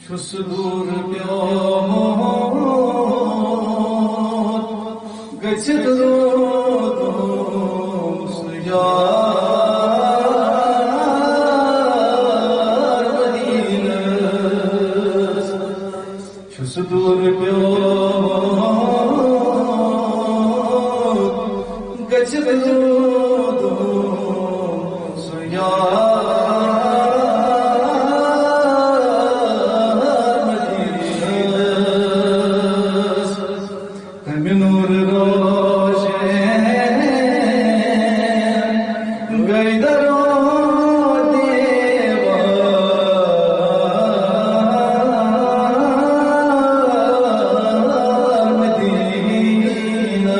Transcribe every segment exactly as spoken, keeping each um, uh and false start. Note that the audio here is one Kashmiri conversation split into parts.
چھُس دوٗر پیومُت گٔژھِتھ روٗدُم سُہ یار مدیٖنَس۔ چھُس دوٗر پیومُت گٔژھِتھ روٗدُم سُہ یار مدیٖنَس۔ تَمہِ نوٗرٕ روشن گٔے درو دیوار مدیٖنَس۔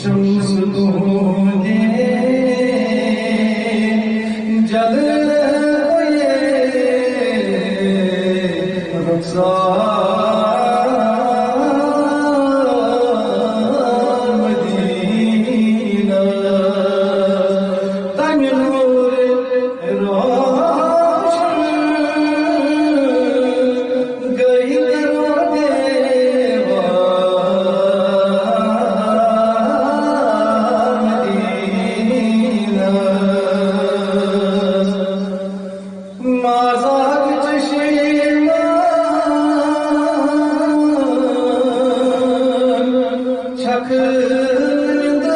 شمس تُہُنٛدِ جلوے رخسار مدیٖنَس۔ تَمہِ نوٗرٕ روشن گٔے درو دیوار مدیٖنَس۔ مازاد چشمن چھکھ نِندٕ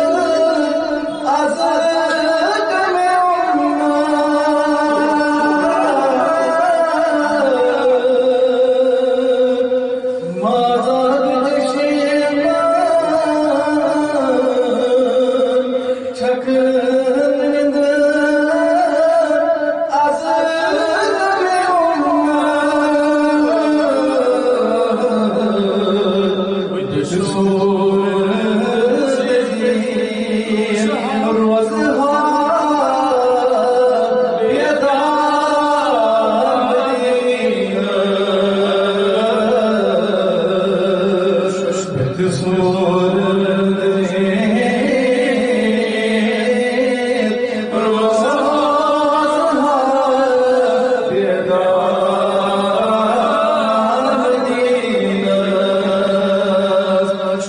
از کمہِ مازاد چشمن چھکھ نِندٕ از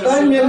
کمہِ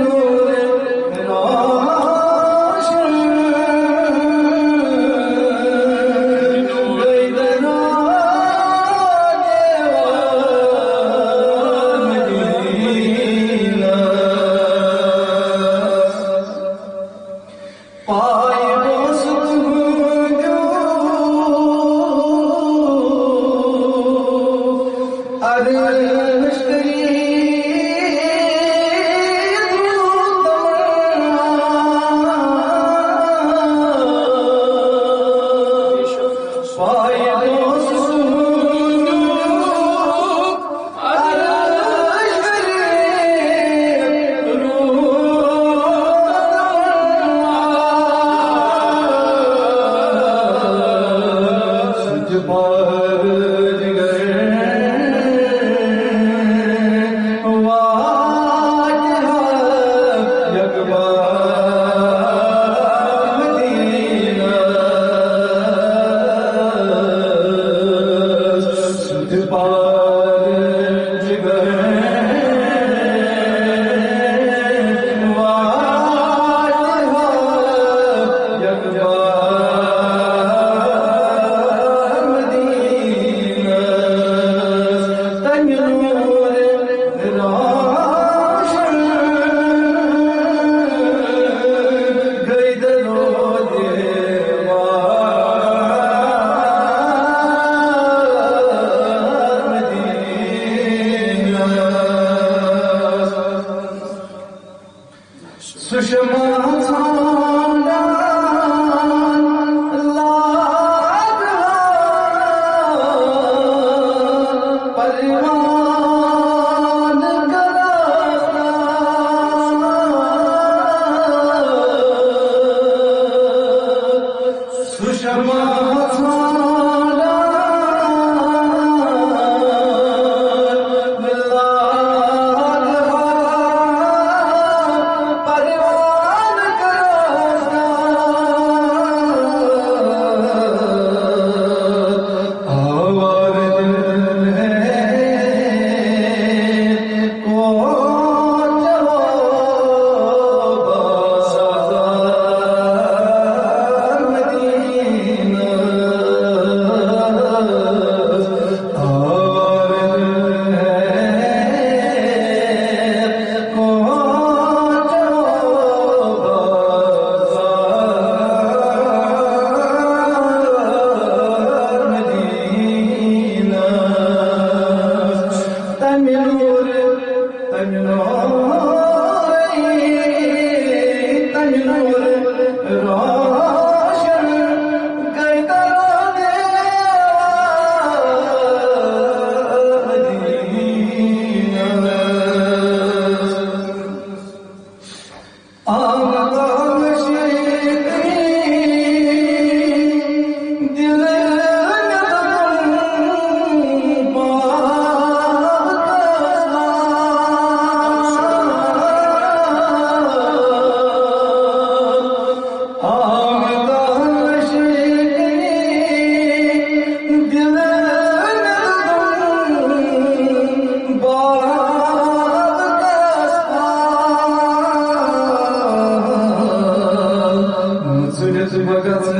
سُہ شمع ژھانٛڈان لاگہٕ ہا پروانہٕ گرس تام۔ سُہ شمع ژھانٛڈان لاگہٕ ہا پروانہٕ گرس تام۔ آوارٕ دِل ہے کوچ ہو بازار مدینہ۔ آوارٕ دِل ہے کوچ ہو بازار مدینہ۔ تمہِ نورٕ، تمہِ نورٕ، تمہِ نورٕ روشن گٔے درو دیوار مدینہ۔ آمد آمد شیطنی دل ندم پاک۔ آمد آمد شیطنی دل ندم پاک۔ ژٕ گژھ بہٕ گژھ